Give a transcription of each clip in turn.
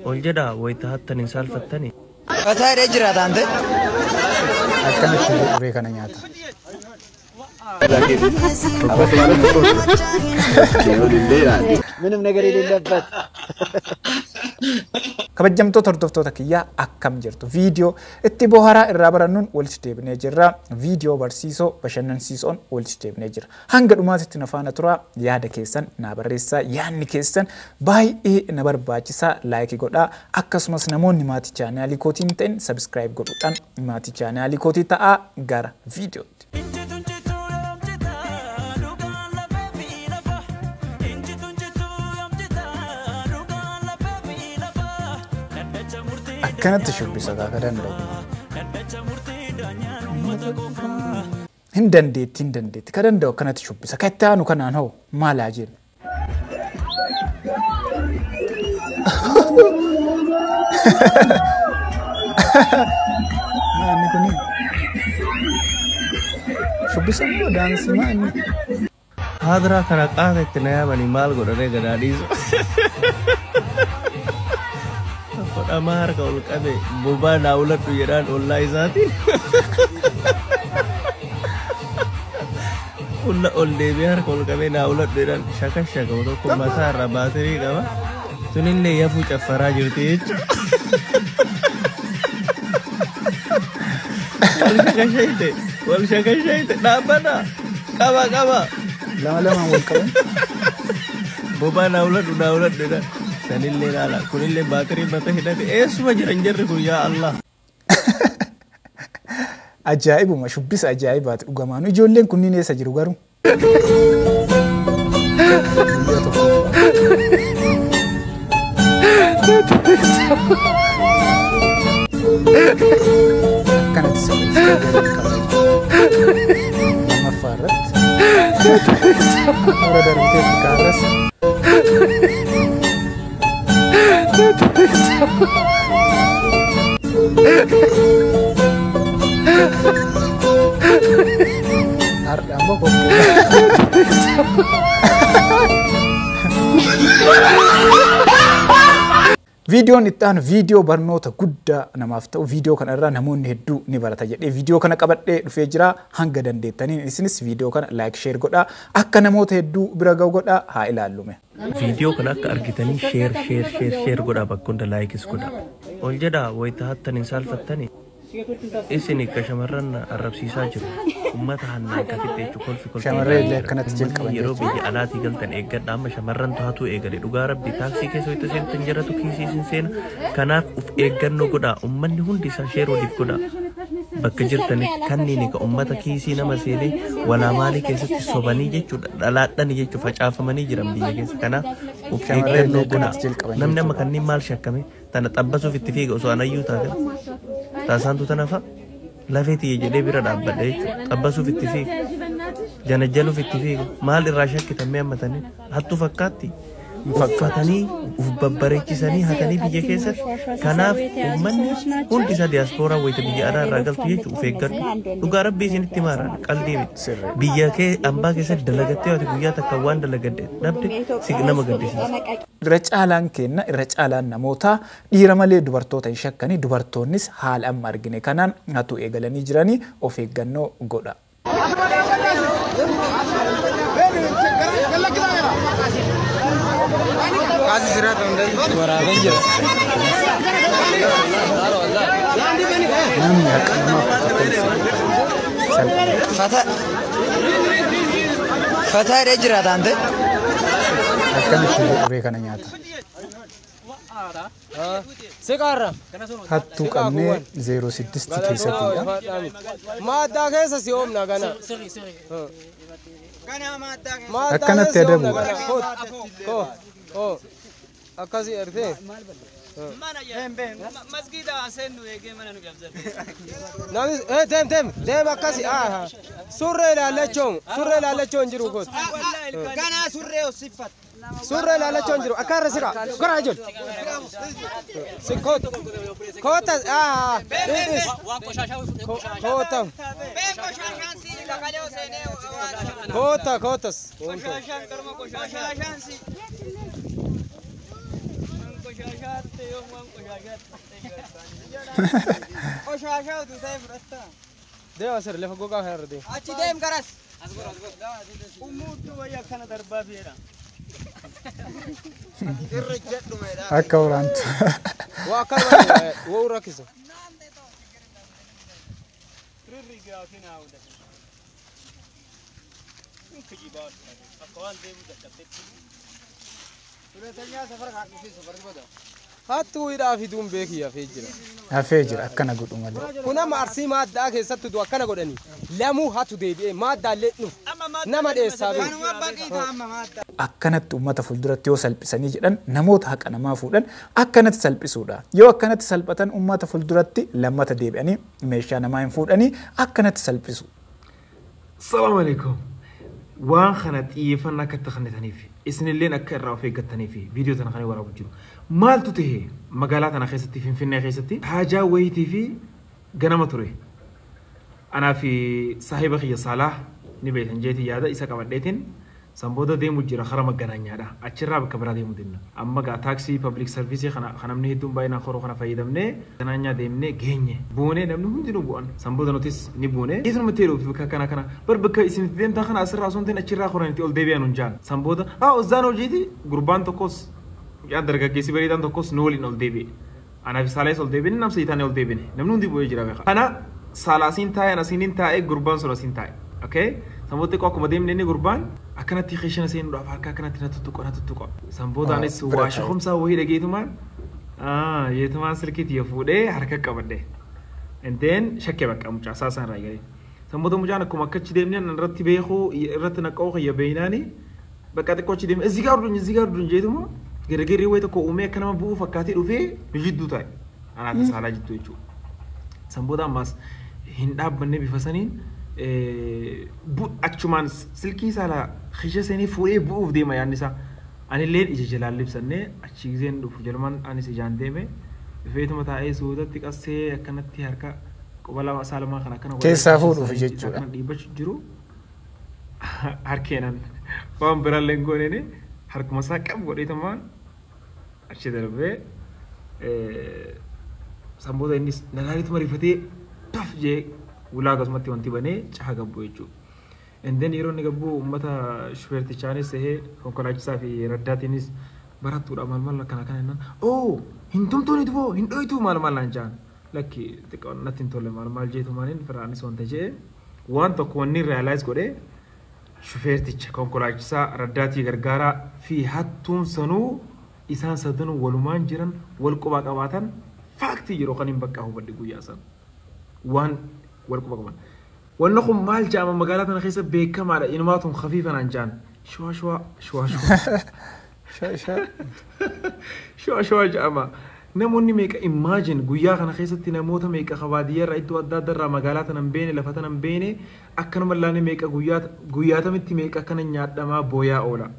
Ol jedhaa wayita hattan hin saalfattanii. Fataa hidhee jira taante. Akkanatti uree kana nyaata. ምንም ነገር የሌለበት Kabajamtoota hordoftoota kiyyaa, akkam jirtu? Viidiyoo itti bohaaraa irraa barannuun walitti deebinee jirra. Viidiyoo barsiisoo bashannansiisoon walitti deebinee jira. Hanga dhumaatitti na faana turaa, yaada keessan naa barreessaa, yaadni keessan baay'ee na barbaachisaa, like godhaa. Akkasumas namoonni maatii chaanaalii kootii hin ta'in subscribe godhuudhaan maatii chaanaalii kootii ta'aa. Gara viidiyootti. Akkanatti shubbisa gaafa danda'u. Hin dandeetti, hin dandeetti. Ka danda'u akkanatti shubbisa. Ka itti aanu kanaan hoo maal haa jennu? Maanni kuni? Shubbisa moo daansii maanni? Haadraa kana qaata itti na yaamanii maal godhanee gadaa dhiisu. Godhamaa harka ol qabe bobaa naa uladhu jedhaan ollaa isaatiin. Fuula ol deebi'ee harka ol qabee naa uladhu jedhaan shaka shaka tokko mataa irraa baatirii qaba. Sunillee yafuu caffaraa jirti jechuudha. Wal shakashayte wal shakashayte dhaabbata qaba qaba. Lama lamaan wal qaban. Bobaa naa uladhu naa uladhu jedhaan. Sanillee laala kunillee baatirii mata hidhate eessuma jiran jarri kun yaa Allah. Ajaa'ibuma, shubbisa ajaa'ibaati dhugamaanu. Ijoolleen kunniin eessa jiru garuu? Guyyaa tokko. Akkanatti sirreessitee gadi qaba jechuudha. Lammaffaa irratti. Hora darbiteetti kaarras. Har'a ammoo kokkee. Viidiyoon itti aanu viidiyoo barnoota guddaa namaaf ta'u, viidiyoo kana irraa namoonni hedduu ni barata jedhee viidiyoo kana qabadhee dhufee jira. Hanga dandeettaniin isinis viidiyoo kana like, share godhaa, akka namoota hedduu bira ga'u godhaa. Haa ilaallume. Viidiyoo kana akka argitanii share, share, share, share godhaa, bakka hunda likeis godhaa. Ol jedhaa wayita hattan hin saalfattanii. Isin akka shamarran arrabsiisaa jiru. Uummata hannaan kafitte jechuun kolfi kolfi. Shamarree illee akkanatti jalqaban Yeroo jechuudha. biyya alaatii galtan eeggadha, amma shamarran taatu eegale. Dhugaa rabbi, taaksii keessa wayita seentan jaratu kiisii isin seena. Kanaaf uf eeggannoo godhaa. Uummanni hundi isaa share waliif godhaa. Bakka jirtanitti kanneen egaa uummata kiisii nama seenee walaa maalii keessatti sobanii jechuudha. Dhalaadhani jechuudha, facaafamanii jiran biyya keessa. Kanaaf uf Shamarree illee eeggannoo godhaa. akkanatti jalqaban Namni amma jechuudha. kanneen maal shakkame tana xabbasuuf itti fiiga osoo anayyuu taate. Taasaantu tana fa'a lafee tiyya jedhee bira dhaabbadha jechuudha. Xabbasuuf itti fiiga. Janajjaluuf itti fiiga. Maal irraa shakkitamee hammatanii? Hattuu fakkaatti. Uffatanii uf babbareechisanii hatanii biyya keessatti. Kanaaf uummanni hundi isaa diyaaspooraa wayita biyya alaa irraa galtu jechuudha uf eeggadhu. Dhugaa rabbii isinitti maaraan qalbii miti. Sirrii. Biyya kee ambaa keessatti dalagattee ati guyyaa takka waan dalagadde dhabde si nama gaddisiisa. Irra caalaan kenna, irra caalaan namoota dhiira malee dubartoota hin shakkanii, dubartoonnis haala amma argine kanaan hatuu eegalanii jiranii, of eeggannoo godha. Waraabeen jira. Namni haqa namaaf salphina. Fataa fataa hidhee jira taante. Akkamitti uree kana nyaata? Siqaarra. Hattuu qabnee 06 keessattidha. Maaddaa keessa si oomna gana. Akkanatti adabuudha. Akkasii ertee. Namni deem deem deem akkasii surree ilaallachuun, surree ilaallachuun jiru kooti. Surree ilaallachuun jiru akka irra siqa goraa jiru. Si koota koota dhidhis koota. Koota kootas. Deema sir lafa gogaa kanarra deema. Achi deem garas. Akka waraantu. Waa akkana waa rakkisa. Hattuu hidhaa fiduun beekii hafee jira. Hafee jira akkana godhu malee. Kun amma Arsii maaddaa keessatti du akkana godhanii lamuu hatu deebi'ee maaddaallee dhufu nama dheessaa beeku. Akkanatti uummata fuulduratti yoo salphisanii jedhan namoota haqa namaa fuudhan akkanatti salphisuudha. Yoo akkanatti salphatan uummata fuulduratti lammata deebi'anii meeshaa namaa hin fuudhanii akkanatti salphisu. Salaamu alaikum. Waan kana xiyyeeffannaa akka itti kennitaniif isinilleen akka irraa of eeggattaniif viidiyoo tana kan waraabu jiru. Maaltu ta'e magaalaa tana keessatti Finfinnee keessatti haajaa wayiitii fi ganama ture. Anaa fi saahiba kiyya Saalaa ni beektan jeetii yaada isa qabadheetiin san booda deemu jira kara maganaanyaadha. Achirraa bakka biraa deemu deemna. Amma gaa taaksii public service kana kan namni hedduun baay'inaan koroo kana fayyadamnee ganaanyaa deemnee geenye. Buunee namni hundinuu bu'an. San booda nutis ni buune. Isinumatti yeroo bakka kana kana bar bakka isin itti deemtan kana asirraa osoo hin ta'in achirraa koranitti ol deebi'an hun jaan. San booda haa ozzaan hojiiti gurbaan tokkos yaa dargaggeessi bareedaan tokkos nu waliin ol deebi'e. Anaa fi Saalaayis ol deebine namsa itaanii ol deebine. Namni hundi bu'ee jira beekaa. Kana Saalaasiin taa'e anasiin taa'e gurbaan sun asiin taa'e. Okay? San booda xiqqoo akkuma deemne inni gurbaan akkanatti qishina seenuudhaaf harka akkanatti na tuttuqa na tuttuqa. San booda anis waa shakumsaa wayii dhageetumaan yeetumaan silkii tiyya fuudhee harka qabadhe. And then shakkee bakka mucaa isaa san irraa eegalee. San booda mucaan akkuma akkachi deemnee irratti beekuu irratti naqa'uu kiyya beeynaani bakka xiqqoo achi deemne እዚህ ጋር ዱኝ እዚህ ጋር ዱኝ jeetuma gargarri wayii tokko uumee akka nama bu'uu fakkaatee dhufee nu jidduu taa'e. Anaa fi Saalaa jidduu jechuudha. San booda ammaas hin dhaabbanne bifa saniin achumaan silkii Saalaa kisha seenee fuudhee bu'uuf deema yaadni isaa. Anillee ija jalaan libsannee achi gizeen dhufu jalumaan anis ijaan deeme dhufeetuma taa'ee suutatti qassee akkanatti harka quba lama isaa lamaan kan akkana Keessaa fuudhuuf jechuudha. Akkana dhiibbachuu jiru harkeenan waan biraallee hin gooneen harkuma isaa qabu godheetumaan achi darbee san booda innis nalaaliituma rifatee taf jee ulaa akkasumatti wanti banee caha gabbu jechuudha. And then yeroo inni gabbu uummata shufeertichaanis ta'ee konkolaachisaa fi raddaatiinis barattuudha maal maal akkana akkana jennaan oo hin tumtuun itoo hin dho'itu maal maal naan jaan lakki xiqqoo natti hin tolle maal maal jeetu maaliin firaanis wanta jee waan tokko wanni realize godhee shufeerticha konkolaachisaa raddaatii gargaaraa fi hattuun sanuu isaan sadanuu walumaan jiran wal qubaa qabaatan faaktii yeroo kan hin bakka hubadhe guyyaa san waan wal quba qaban. Wanni kun maal jedhama magaalaa tana keessa beekamaadha inumaatuun khafiifa naan jaan shawaa shawaa shawaa shawaa shawaa shawaa jedhama. Namoonni meeqa imagine guyyaa kana keessatti namoota meeqa baadiyyaarraa iddoo adda addaarraa magaalaa tana hin beene lafa tana hin beene akkanuma ilaalee meeqa guyyaatamitti meeqa akkana nyaadhamaa booyaa oola.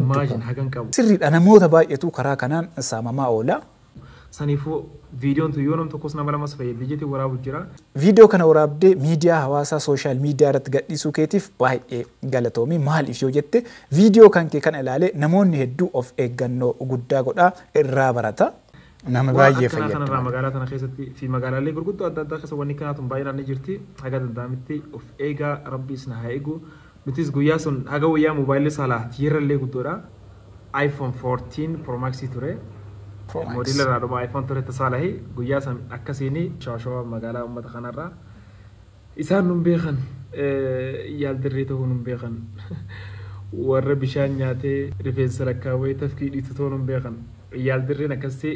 Imagine hagan qabu. Sirriidha namoota baay'eetu karaa kanaan saamamaa oola. Saniifuu viidiyoon tun yoo nam tokkos nama lamas fayyadde jettee waraabu jira. Viidiyoo kana waraabdee miidiyaa hawaasaa sooshaal miidiyaa irratti gadhiisuu keetiif baay'ee galatoomii. Maaliif yoo jette viidiyoo kan kee kana ilaalee namoonni hedduu of eeggannoo guddaa godhaa irraa barata. Nama baay'ee Waan akkanaa kanarraa fayyadama. magaalaa tana keessatti fi magaalaalee gurguddoo adda addaa keessa wanni kanaa tun baay'inaan ni jirti. Haga danda'amitti of eegaa rabbi isin haa eegu. Nutis guyyaa sun haga guyyaa moobaayilli saalaa tiirallee guddoodha. iPhone 14 Pro Max ture. Pro Max. Moodela irraa dhuma iPhone ture tasaalahi guyyaa san akkasiin shawaa shawaa magaalaa uummata kanarraa isaan nun beekan yaaldirree ta'uu nun beekan warra bishaan nyaatee rifeensa lakkaawwee tafkii dhiitu ta'uu nun beekan yaaldirreen akkasii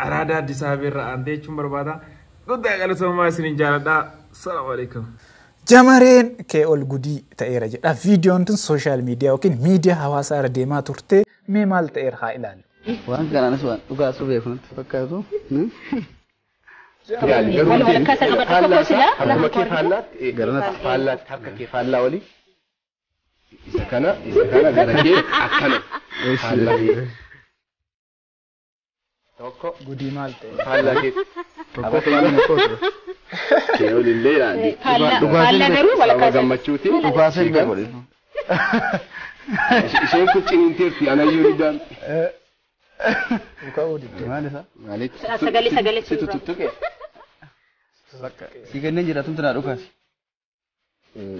araadaa Addis Ababa irraa aantee jechuun barbaada. Guddaa galatoomaa isiniin jaaladha. Salaamu alaikum. Jamareen kee ol gudii ta'eera jedha. Viidiyoon tun sooshaal miidiyaa yookiin miidiyaa hawaasaa irra deemaa turte mee maal ta'eera haa ilaallu. Waan kanaanis waan dhugaasuu beeku natti fakkaatu. Harkuma kee faallaatti fallaatti harka kee faallaa olii isa kana gara kee akkana faallaa kee tokko Gudii maal ta'e? faallaa kee Kee olillee yaaddi. Faallaa garuu walakkaa Sababa gammachuuti. Dhukaasee hin godhe. Isheen kun ciniinteerti anayyuu didaan. Dhuka'uu didde. Maal isaa? Maaliif? Sagalee sagalee Situ tuttuqe. Si kenneen jira tumti naa dhukaasi.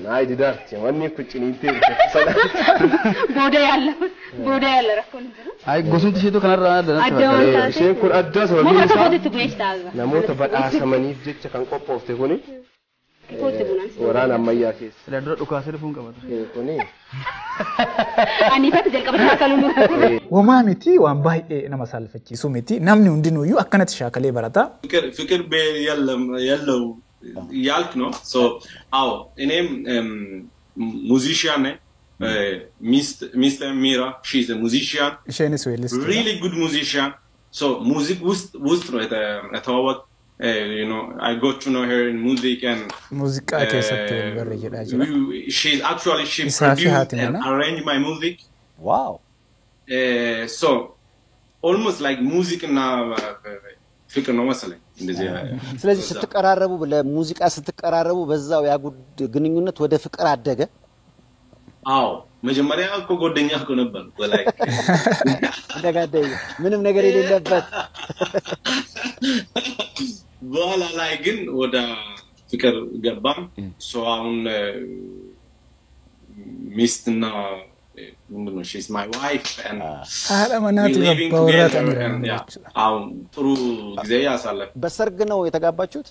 Naay didaarti wanni kun ciniinteerti. Booda yaalla. Booda yaalla rakkoon hin jiru. Ay gosumti isheetu kanarraa adda natti Adda waan fakkaata. taate. Isheen kun adda sababiin Muka isaa tokkotti itti bu'ee ta'a. namoota badhaasamaniif jecha kan qophoofte kuni Kootti bunaan. waraana ammayyaa keessa. Silaa dura dhukaasee dhufuun qabatu. Kuni Ani ifatti jalqaba shaakaluu nurra. Homaa miti, waan baay'ee nama saalfachiisu miti. Namni hundinuyyuu akkanatti shaakalee barata. ፍቅር የለው ያልክ ነው። So አዎ እኔም musician ነኝ። ሚስት ሚራ she is musician. Isheenis weellistuudha. Really good musician. So music ውስጥ ነው የተዋወቅ. I got to know her in music and Muuziqaa keessatti wal barre jedhaa jira. She actually she Isaa fi produced haati and manaa. arranged my music. Wow. So almost like music እና ፍቅር ነው መሰለኝ እንደዚህ። ስለዚህ ስትቀራረቡ ለሙዚቃ ስትቀራረቡ በዛው ያ ግንኙነት ወደ ፍቅር አደገ። አዎ መጀመሪያ እኮ ጓደኛ እኮ ነበር እኮ like እንደጋደየ ምንም ነገር የሌለበት። በኋላ ላይ ግን ወደ ፍቅር ገባም። So አሁን ሚስትና ምንድን ነው she's my wife and Haadha manaatu we living abbaa warraa together ta'aniiru and yeah, jechuudha. አሁን ጥሩ ጊዜ ያሳለፍ በሰርግ ነው የተጋባችሁት?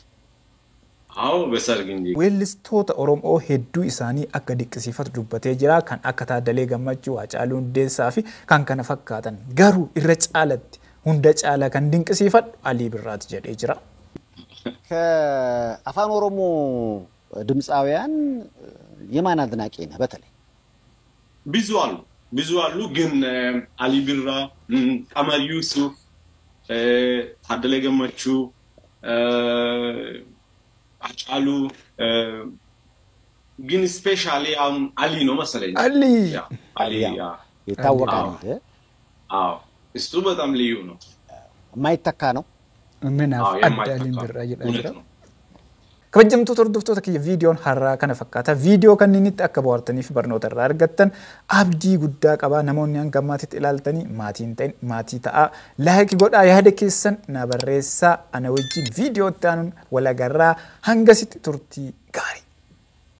አዎ በሰርግ እንጂ። Weellistoota Oromoo hedduu isaanii akka dinqisiifatu dubbatee jira. Kan akka Taaddalee Gammachuu, Haacaaluu Hundeessaa fi kan kana fakkaatan. Garuu irra caalatti hunda caalaa kan dinqisiifadhu Alii Birraati jedhee jira. ከአፋን ኦሮሞ ድምፃውያን የማን አድናቂ ነህ? በተለይ ብዙ አሉ፣ ብዙ አሉ። ግን አሊ ቢራ፣ ቀመር ዩሱፍ፣ ታደለ ገመቹ፣ አጫሉ፣ ግን specially አሁን አሊ ነው መሰለኝ። አሊ። Yeah፣ አሊ yeah። ይታወቃል። አዎ እሱ በጣም ልዩ ነው። የማይተካ ነው። Minaaf አዎ adda የማይተካ Aliin Birraa jedhaa እውነት jira. ነው። Kabajamtoota hordoftoota kiyya, viidiyoon har'aa kana fakkaata. Viidiyoo kanneenitti akka bohaartanii fi barnoota irraa argattan abdii guddaa qaba. Namoonni hanga ammaatitti ilaaltanii maatii hin ta'in maatii ta'aa. Like godhaa, yaada keessan na barreessaa. Ana wajjin viidiyoo itti aanuun wal agarraa, hangasitti turtii gaarii.